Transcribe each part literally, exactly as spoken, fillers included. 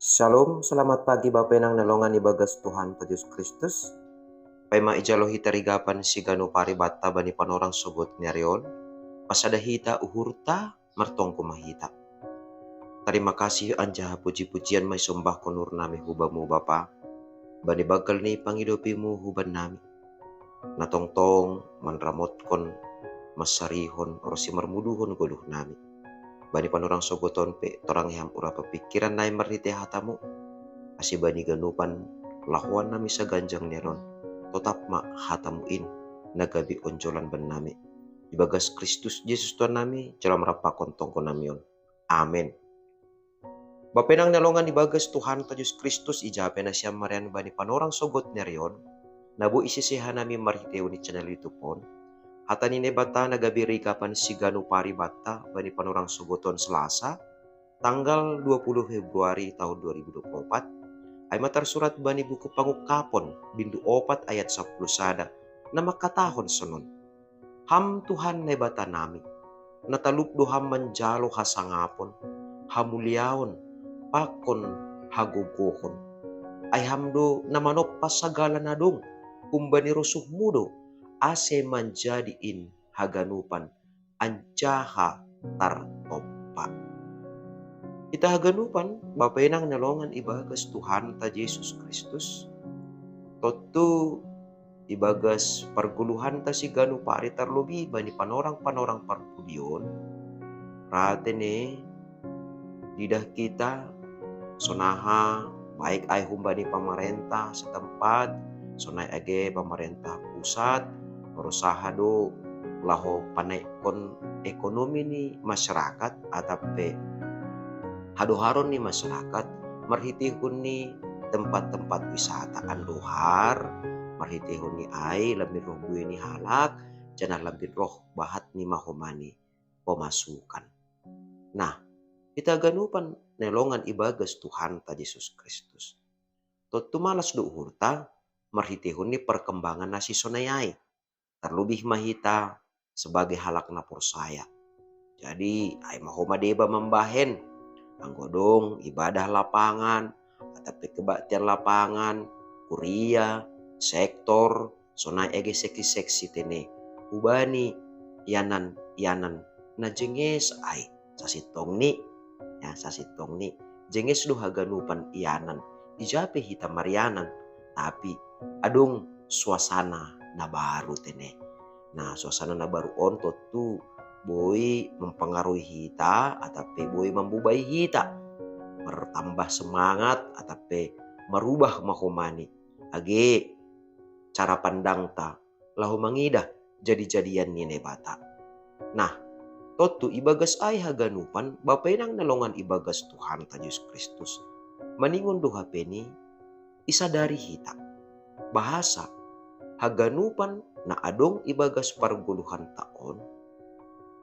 Shalom, selamat pagi Bapa Inang na longan ibagas Tuhan ta Jesus Kristus. Paima ijalo hita rigapan si ganup ari banta bani panorang sogot ni ari on, pasada hita uhurta, martonggo ma hita. Tarima kasih anjaha puji-pujian ma isombahkon uhur nami hu Bamu Bapa, bani banggal ni pangidopiMu huban nami. Na tongtong manramotkon, mansarihon ronsi marmuduhon goluh nami. Bani panorang sogot on pe torang iham urapa pingkiran nai marhitei hataMu, ase bani ganupan lahoan nami saganjang ni ari on, totap ma hataMu in na gabe onjolan bannami. Ibagas Kristus Jesus Tuhan nami, jalo ma rap pakon tonggo nami on. Amen. Bapa Inang na longan ibagas Tuhan ta Jesus Kristus, ija pe nasiam marian bani panorang sogot ni ari on, na boi isese hanami marhitei ni channel YouTube on. Hata ni Naibata na gabe rigapan si ganup ari banta bani panorang sogot on Selasa, tanggal dua puluh Februari tahun dua ribu dua puluh empat, ai ma tarsurat bani buku Pangungkapon, bindu opat ayat sapuluh sada, na mangkatahon sonon: Ham Tuhan Naibata nami, na talup do Ham manjalo hasangapon, hamuliaon, pakon hagogohon. Ai Ham do na manompa sagala na dong, humbani rosuhMu do, ase manjadi in haganupan anjaha tartompa. Hita haganupan, Bapa Inang na longan ibagas Tuhan ta Jesus Kristus, tontu ibagas pargoluhan ta si ganup ari tarlobi bani panorang-panorang parpudion, ra tene didah hita, sonaha baik ai humbani pamarentah setempat, sonai age pamarentah pusat, marusaha do laho panaikkon ekonomi ni masyarakat atap pe hadoharon ni masyarakat marhiteihon ni tempat-tempat wisata andohar, marhiteihon ni ai lambin roh bue ni halak, janah lambin roh bahat ni mahomani pemasukan. Nah, hita ganupan na longan ibagas Tuhan ta Jesus Kristus, tontu malas do uhurta marhiteihon ni parkembangan na sisonai ai. Tarlobi ma hita sebagai halak na porsaya. Jadi, ai ma homa deba mambahen, anggo dong ibadah lapangan, atap pe kebaktian lapangan, kuria, sektor, sonai age seksi-seksi tene, hubani ianan-ianan na jenges ai, sasintongni, ya, sasintongni jenges do haganupan ianan, ija pe hita marianan, tapi adong suasana na baru tene. Nah, suasana na baru on tontu boi mempengaruhi hita atap pe boi mambubai hita, martambah semangat atap pe marubah mahomani age cara pandangta laho mangidah jadi-jadian ni Naibata. Nah, tontu ibagas ai haganupan Bapa Inang na longan ibagas Tuhan ta Jesus Kristus, maningon do hape ni isadari hita bahasa haganupan na adong ibagas pargoluhan ta on,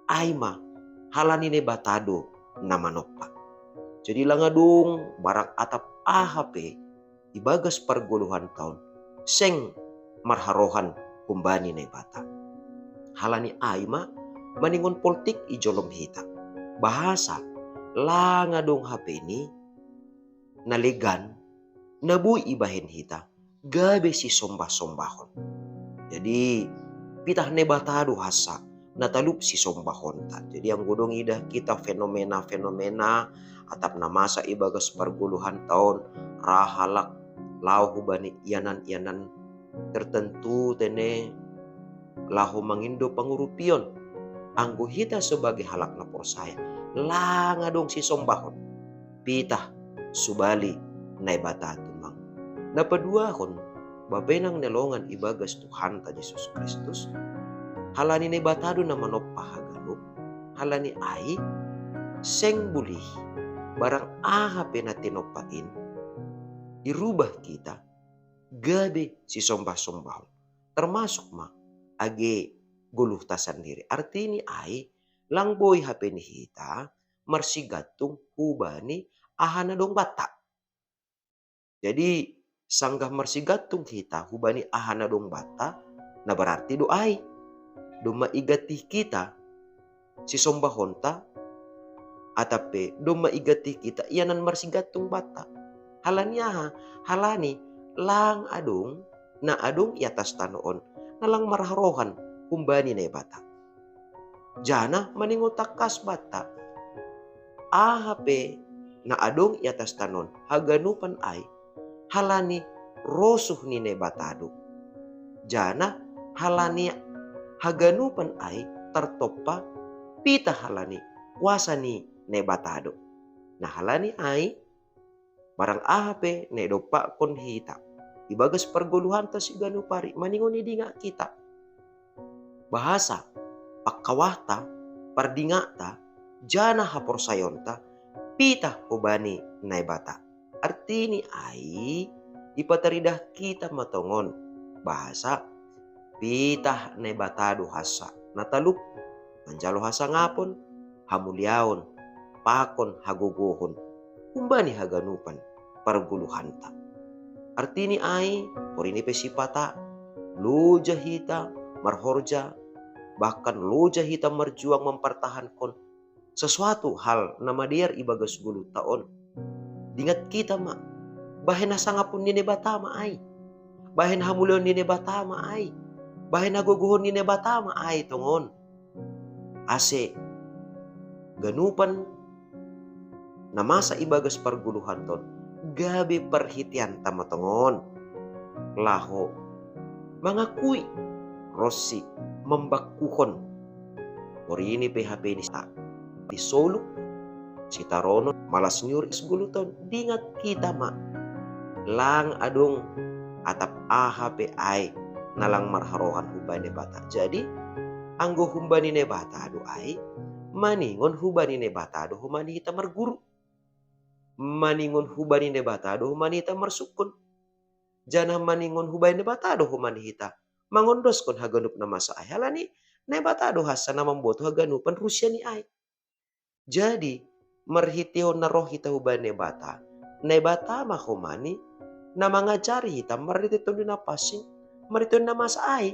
ai ma halani Naibata do na manompa. Jadi lang adong barang atap aha pe ibagas pargoluhan ta on seng marharohan humbani Naibata. Halani ai ma maningon poltik i jolom hita, bahasa lang adong hape ni na legan na boi ibahen hita gabe sisombah-sombahon. Jadi, pitah Naibata do hansa na talup sisombahonta. Jadi, anggo dong idah hita fenomena-fenomena atap na masa ibagas pargoluhan ta on, ra halak laho hubani ianan-ianan tertentu tene laho mangindo pangurupion, anggo hita sebagai halak na porsaya, lang adong sisombahon, pitah subali Naibata tumang. Na paduahon, Bapa Inang na longan ibagas Tuhan ta Jesus Kristus, halani Naibata do na manompa haganup, halani ai seng bulih barang aha pe na tinompa in irubah hita gabe sisombah-sombahon, termasuk ma age goluhta sandiri. Artini ai lang boi hape ni hita marsigantung hubani aha na dong banta. Jadi, sanggah marsigantung hita hubani aha na dong banta, na berarti do ai domma iganti hita sisombahonta, atap pe domma iganti hita ianan marsigantung banta. Halani aha? Halani lang adung na adung i atas tano on na lang marharohan humbani Naibata. Janah maningon tangkas banta, aha pe na adong i atas tano on haganupan ai, halani rosuh ni Naibata do. Janah halani haganupan ai tartompa pitah halani kuasa ni Naibata do. Nah, halani ai, barang aha pe na idompakkon hita ibagas pargoluhanta siganup ari, maningon idingat hita, bahasa pangkawahta, pardingatta, janah haporsayaonta pitah hubani Naibata. Artini ai, ipataridah hita ma tongon, bahasa pitah Naibata do hansa na talup manjalo hasangapon, hamuliaon pakon hagogohon humbani haganupan pargoluhanta. Artini ai, porini pe sipata, loja hita marhorja, bahkan loja hita marjuang mampartahankon sesuatu hal na madear ibagas goluhta on. Dingat hita ma, bahen hasangapon ni Naibata ma ai, bahen hamuliaon ni Naibata ma ai, bahen hagogohon ni Naibata ma ai tongon. Ase ganupan na masa ibagas pargoluhanta on gabe parhiteanta ma tongon, laho mangakui ronsi mambangkuhon porini pe hape ni sa, di soluk, sitaronon, malas ni uhur, goluhta on. Dingat hita ma, lang adong atap aha pe ai na lang marharohan humbani Naibata. Jadi, anggo humbani Naibata do ai, maningon humbani Naibata do homa ni hita marguru, maningon humbani Naibata do homa ni hita marsungkun, janah maningon humbani Naibata do homa ni hita mangondoskon haganup na masa ai, halani Naibata do hansa na mamboto haganupan rusia ni ai. Jadi, marhitehon na roh hita humbani Naibata, Naibata ma homa ni na mangajari hita marhitehon Tondi Na Pansing, marhitehon na masa ai.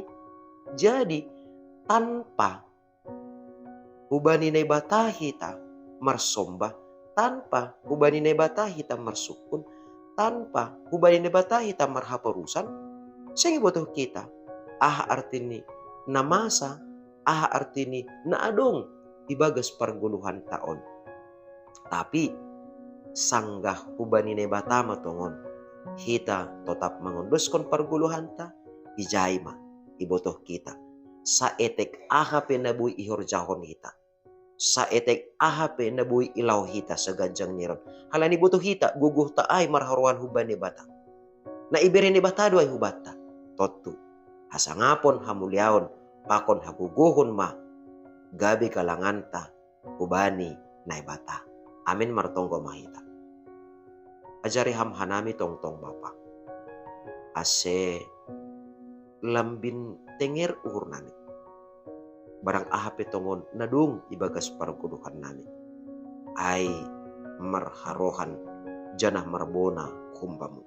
Jadi, tanpa hubani Naibata hita marsomba, tanpa hubani Naibata hita marsungkun, tanpa hubani Naibata hita marhaporusan, seng ibotoh hita aha artini na masa, aha artini na adong ibagas pargoluhanta on. Tapi sanggah hubani Naibata ma tongon hita totap mangondoskon pargoluhanta, ijai ma ibotoh hita saetek aha pe na boi ihorjahon hita, saetek aha pe na boi ilaho hita saganjang ni ari on. Halani ibotoh hita gogohta ai marharohan humbani Naibata. Na ibere Naibata do ai hubanta. Tontu, hasangapon, hamuliaon pakon hagogohon ma gabe galanganta hubani Naibata. Amen. Martonggo ma hita. Ajari Ham hanami tongtong, Bapa, ase lambin tenger uhurnami. Barang aha pe tongon na dong ibagas pargoluhannami, ai marharohan janah marbona humbamu.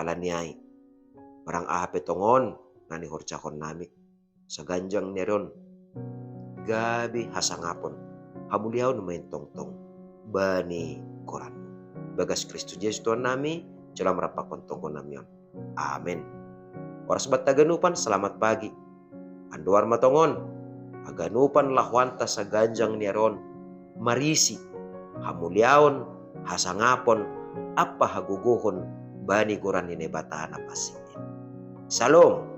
Halani ai, barang aha pe tongon na nihorjahonnami saganjang ni ari on, gabe hasangapon, hamuliaon ma i tongtong bani goranmu. Ibagas Kristus Jesus Tuhannami, jalo ma rap pakon tonggonami on. Amen. Horas banta haganupan, selamat pagi. Andohar ma tongon haganupan lahoanta saganjang ni ari on marisi hamuliaon, hasangapon ampa hagogohon bani goran ni Naibata na pansing. Shalom.